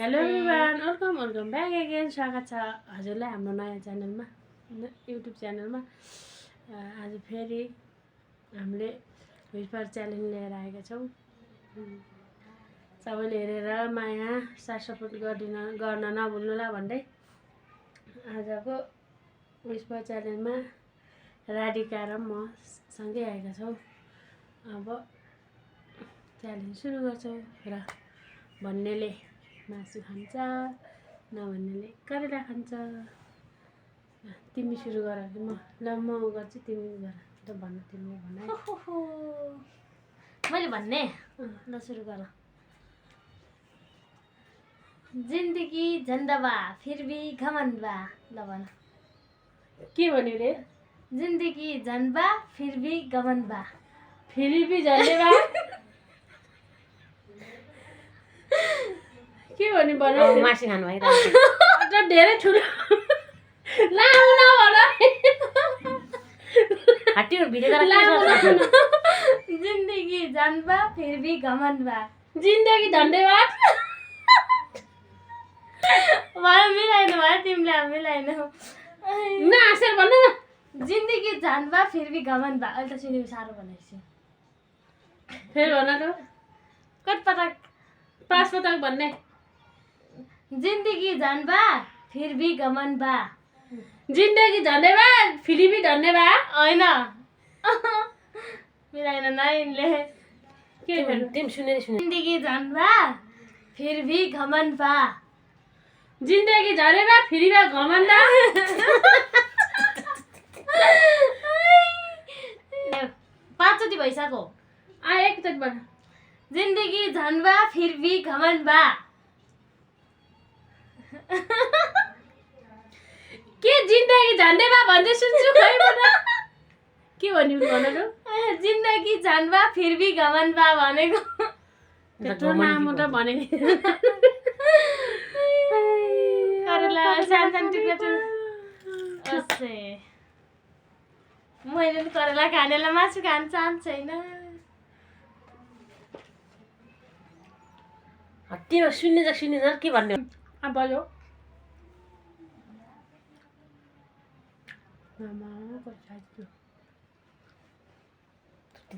Hello everyone, welcome back again. स्वागत छ हजुरलाई हाम्रो नयाँ च्यानलमा, युट्युब च्यानलमा। आज फेरि हामीले व्हिस्पर च्यालेन्ज लिएर आएका छौँ। सबैले हेरेर माया साथ सपोर्ट गर्न नभुल्नुला भन्दै आजको व्हिस्पर च्यालेन्जमा राधिका र म सँगै आएका छौँ। अब च्यालेन्ज सुरु गर्छौँ। र भन्नेले मासु खान्छ, नभन्नेले करेला खान्छ। तिमी सुरु गर कि म गर्छु, तिमी गर। त भन्नु तिमीले भन। मैले भन्ने ल सुरु गर। जिन्दगी झन्डा फिर भी घमंड बा। ल भन के भन्यो रे? जिन्दगी झन्डा फिर भी घमंड बा। फेरि भी झन्डे बा। के भन्यो भन। मासु खानु भइरहेको छ धेरै ठुलो लामो नभन। हट्यो भिडियो गरेर जिन्दगी झन्डा फिर भी घमंड बा। जिन्दगी धन्यवाद। भयो मिलाइनु भयो तिमीले, मिलाइनु न हाँसेर भन्नु न। जिन्दगी झन्डा फिर भी घमंड बा। अहिले त सुन्नु साह्रो भनेको छु। फेरि भन त। कटपटक पाँच पटक भन्ने। जिन्दगी झन्डा फिर भी घमंड बा। जिन्दगी धन्यवाद फेरि भी धन्यवाद। होइन मिलाइन नाइनले के भन्नु? तिमी सुनेर सुने। जिन्दगी झन्डा फिर भी घमंड बा। जिन्दगी झरेबा फेरि बा घमण्ड। पाँचचोटि भइसक्यो। एकचोटि भन। जिन्दगी झन्डा फिर भी घमंड बा। के जिन्दगी झन्डे बा भन्दै सुन्छु खै भन। के भन्यो भन त। जिन्दगी झन्डा फिर भी घमंड बा भनेको। त्यत्रो लामो त भनेको। करेला सानसानो टुक्रा असे मैले पनि करेला खानेलाई मासु खान चाहन्छ छैन। त्यो सुन्ने के भन्ने अब भयो।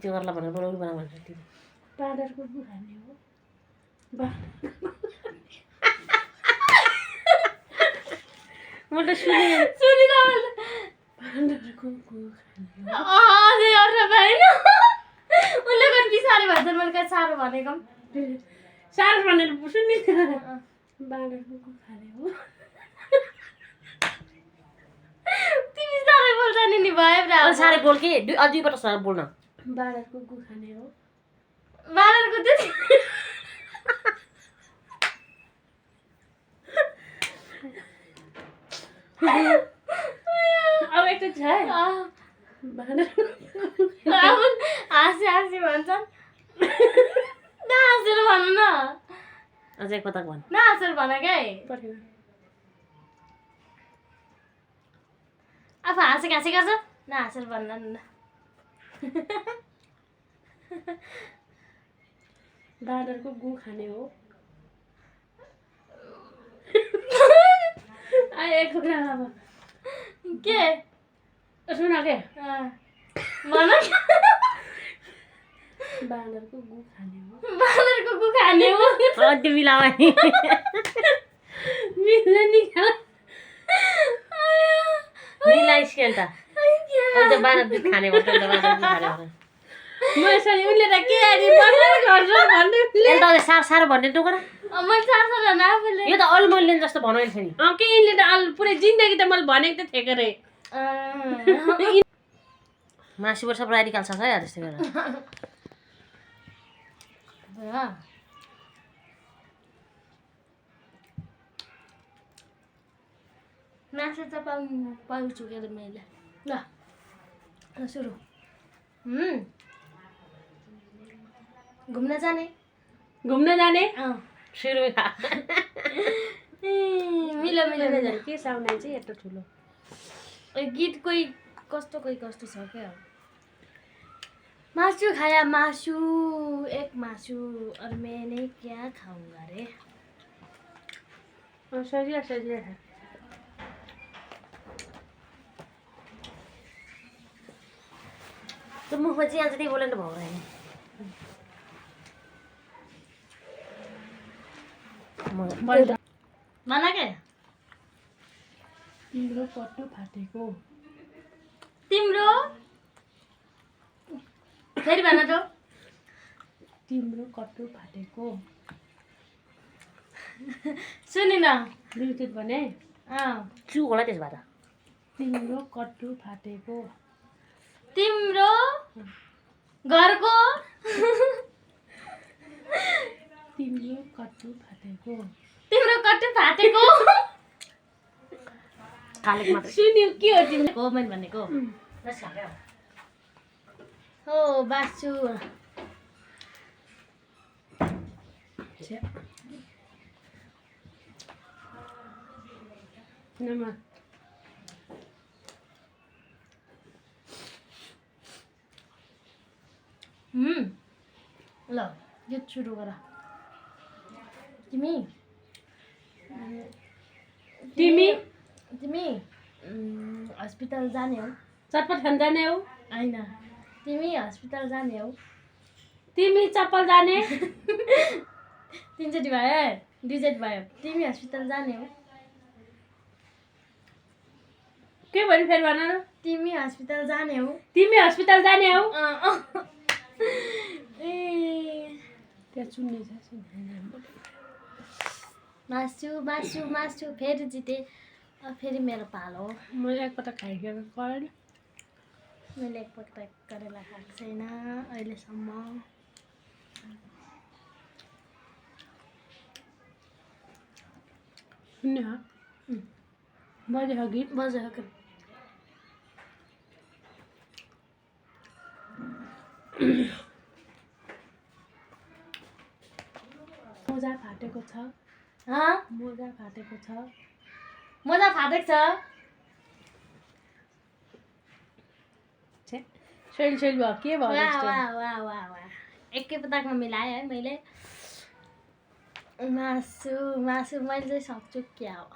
त्यो गर्ला भनेर बोलाउनु बना भन्छ तिमी। बाँदरको गु खाने हो। म त सुनिन बाँदरको गु खाने हो। अझै अर्थ भएन। उसले पनि बिसारे भन्छ मैले कहाँ साह्रो भनेको। साह्रो भनेर सुन्ने। बाँदरको गु खाने हो। तिमी साह्रै बोल्छ नि भयो ब्रा। साह्रै बोल कि दुईपल्ट साह्रो बोल्न। बाँदरको गु खाने हो। बाँदरको त्यति अब एकचोटि छ है। हाँसी भन्छन्। नहाँसेर भन्नु न। अझै कता भन्। नहाँसेर भन क्या। अब हाँसी गर्छ नहाँसेर भन्न न। बाँदरको गु खाने हो। एक के सुन के भन। बाँदरको गु खाने हो। बाँदरको गु खाने हो। त्यो मिलावा मिलाई स्केल त अन्त बाँदर दुध खाने भन्छ अन्त बाँदर दुध खाने भन्छ। उसले त के यसले त साह्रो भन्ने टोक र। मैले साह्रो भन आफूले। यो त अलमैलेन जस्तो भनौ नि। के यिनले त पुरै जिन्दगी त मैले भनेको त थिएँ रे। मासुबाट सब राडिकल छ है त्यस्तै गरेर। मासु त पाउँछु के मैले। ल सुरु। घुम्न जाने। सुरु मिलो के साउन्ड चाहिँ यत्रो ठुलो गीत कोही कस्तो छ क्या। मासु खाया मासु एक मासु और मैंने क्या खाऊंगा रे। सजिलो सजिलो खा त्यो मुखमा चाहिँ आज त्यही बोलेर भयो र भन के तिम्रो कट्टु फाटेको तिम्रो फेरि भन त तिम्रो कट्टु फाटेको सुनिन ब्लुटुथ भने चु होला त्यसो भए त तिम्रो कट्टु फाटेको तिम्रो घरको तिम्रो कट्टु फाटेको तिम्रो कट्टु फाटेको कालेक मात्रै सुन्यो के हो तिम्रो हो मैले भनेको हो बासु नमा ल यो सुरु गर तिमी तिमी तिमी हस्पिटल जाने हो चटपट खान जाने हो होइन तिमी हस्पिटल जाने हो तिमी चप्पल जाने तिनचोटि भयो दुईचोटि भयो तिमी हस्पिटल जाने हो के भन्यो फेरि भन न तिमी हस्पिटल जाने हो तिमी हस्पिटल जाने हो ए त्यहाँ सुन्ने छ मासु मासु मासु फेरि जिते फेरि मेरो पालो म एकपल्ट खाइसकेको करेन मैले एकपल्ट करेला खाएको छैन अहिलेसम्म सुन्ने हो बजे हो गीत बजाएको मोजा फाटेको छ हाँ मोजा फाटेको छ मजा फाटेको छ सोइल सोइल भयो के भयो वाह यस्तो? वाह वाह वाह वाह एकै पटकमा मिलाएँ है मैले मासु मासु मैले चाहिँ सक्छु क्या हो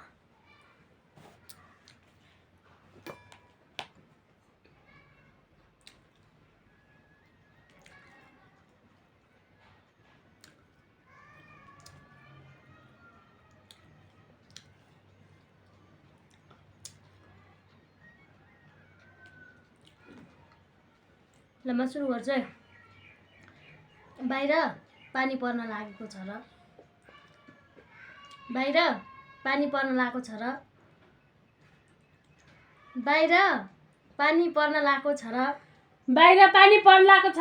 ल म सुरु गर्छु है बाहिर पानी पर्न लागेको छ र बाहिर पानी पर्न लागेको छ र बाहिर पानी पर्न लागेको छ र बाहिर पानी पर्न लागेको छ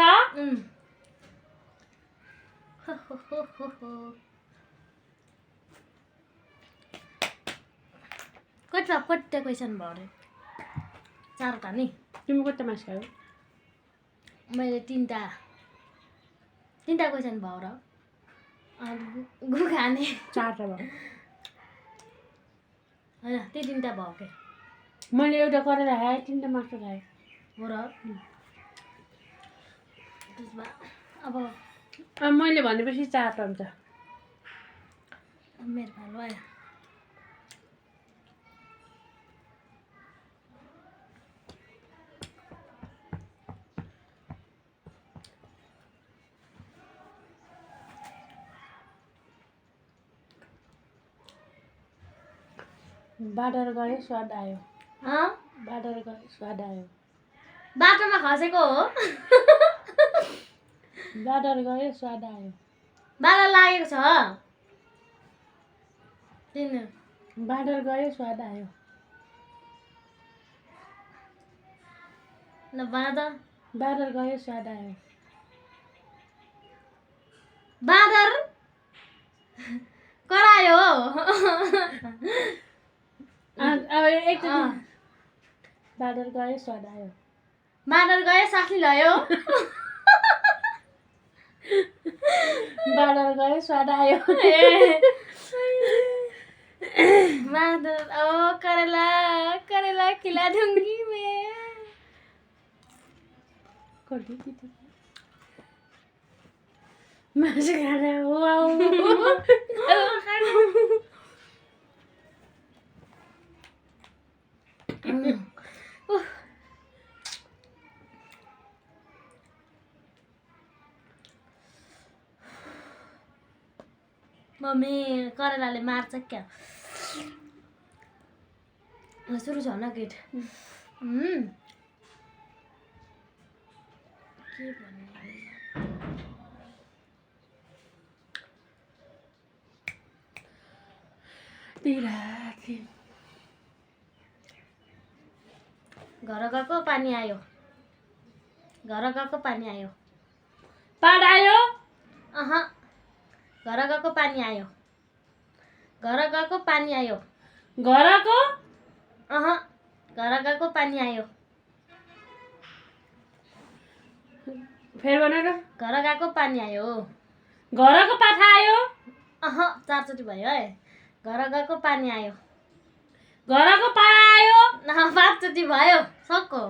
कति क्वेसन भयो अरे 4वटा नि तिमी कति मास खायौ मैले तीनटा क्वेसन भयो र गु खाने 4टा भयो होइन त्यो 3टा भयो के मैले एउटा गरेर खाएँ 3टा मासु खाएँ हो र त्यसमा अब मैले भनेपछि 4टा हुन्छ मेरो पालो आयो बाँडेर गयो स्वाद आयो हाँ बाँडेर गयो स्वाद आयो बाटोमा खसेको हो बाँडेर गयो स्वाद आयो बाला लागेको छ किन बाँडेर गयो स्वाद आयो ल भन त बाँडेर गयो स्वाद आयो बाँदर करायो अब एक बाँडेर गयो स्वाद आयो बाँदर गयो साथी लयो बाँडेर गयो स्वाद आयो बाँदर ओ करेला करेला खिला दूंगी मैं मासु खाँदा मम्मी करेलाले मार्छ क्या सुरु छ न केट के भन्ने घर गएको पानी आयो घर गएको पानी आयो आयो अह घर गएको पानी आयो घर गएको पानी आयो घरको अह घर गएको पानी आयो फेरि भन न घर गएको पानी आयो घरको पाठा आयो अह चारचोटि भयो है घर गएको पानी आयो घरको पारा आयो पाँचचोटि भयो सक्को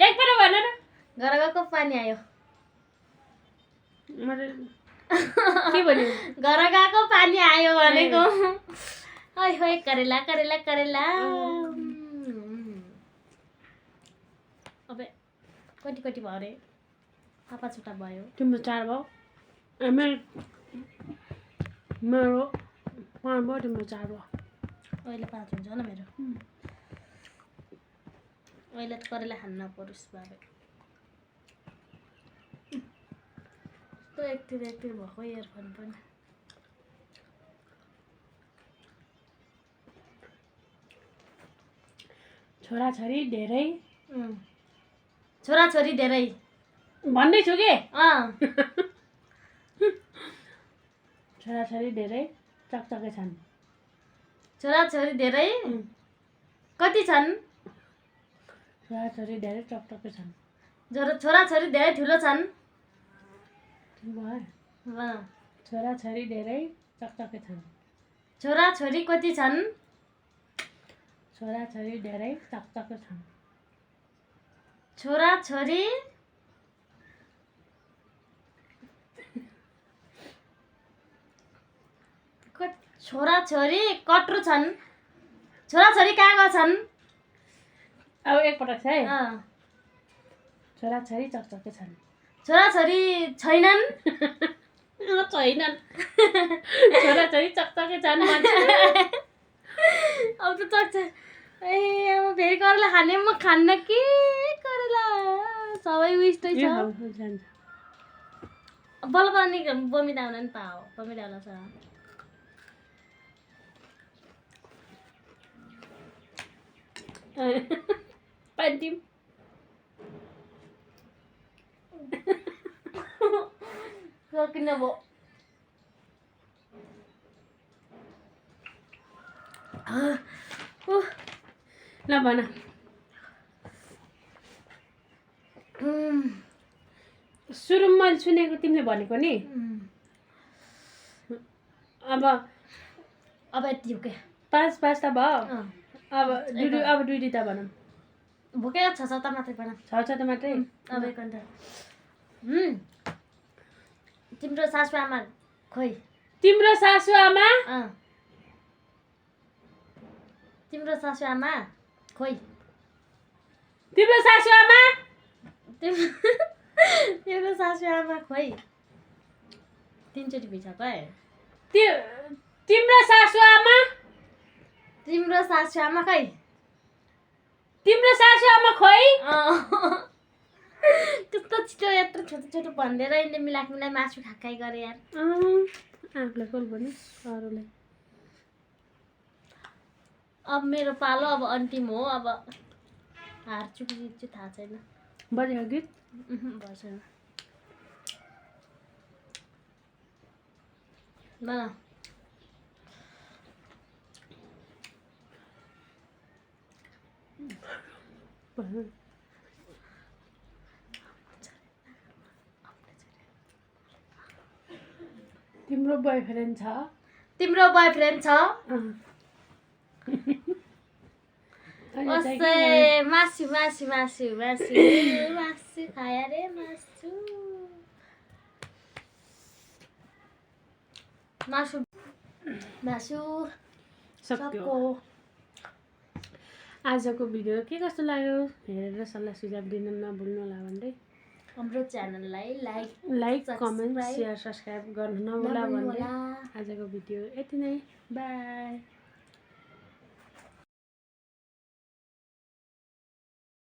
एकपल्ट भन न घर गएको पानी आयो के भन्यो घर गएको पानी आयो भनेको है है करेला करेला करेला अबे कति कति भयो अरे पापा छुट्टा भयो तिम्रो 4 भयो मेरो 5 भयो तिम्रो 4 भयो अहिले 5 हुन्छ न मेरो अहिले त करेला खान नपरोस् बाबे तो एकतिर भएको इयरफोन पनि छोराछोरी धेरै छोराछोरी धेरै भन्दैछु के छोराछोरी धेरै चकचके छन् छोराछोरी धेरै कति छन् छोराछोरी धेरै चकचके छन् छोराछोरी धेरै ठुलो छन् छोराछोरी धेरै चकचके छन् छोराछोरी कति छन् छोराछोरी धेरै चकचके छन् छोराछोरी छोराछोरी कत्रो छन् छोराछोरी कहाँ गए छन् अब एकपटक छ है छोराछोरी चकचके छन् छोराछोरी छैनन् छैनन् छोराछोरी चकचके छन् अब त चक्छ ए अब फेरि करेला खाने म खान्न कि करेला सबै उइस्टै छ बल्ल पनि बमिदा आउन नि पाओ बमिदा आउला छ पान्टिम किन भयो ल भन सुरुमा मैले सुनेको तिमीले भनेको नि अब यति हो क्या 5 त भयो अब दुई त भनौँ भोकै 6 त मात्रै भन 6 त मात्रै अब एक घन्टा तिम्रो सासु आमा खोइ तिम्रो सासु आमा तिम्रो सासु आमा खोइ तिम्रो सासु आमा तिम्रो सासु आमा खोइ 3 चोटि भिजाको है तिम्रो सासु आमा तिम्रो सासु आमा खै तिम्रो सासु आमा खोइ त्यस्तो छिटो यत्रो छोटो छोटो भन्दै यिनले मिलाइ मासु खाइ गरे यार आफूलाई कल भन्नु अरूलाई अब मेरो पालो अब अन्तिम हो अब हार्छु कि जित्छु थाहा छैन बजेको गीत भएन ल तिम्रो बोयफ्रेन्ड छ तिम्रो बोयफ्रेन्ड छ ओसे मासु मासु मासु मासु मासु खाया रे मासु मासु मासु सक्यो आजको भिडियो के कस्तो लाग्यो हेरेर सल्लाह सुझाव दिन नभुल्नु होला भन्दै हाम्रो च्यानललाई like comment subscribe share subscribe गर्नु नभुला भन्दै नभुल्नुहोला। आजको भिडियो यति नै बाई।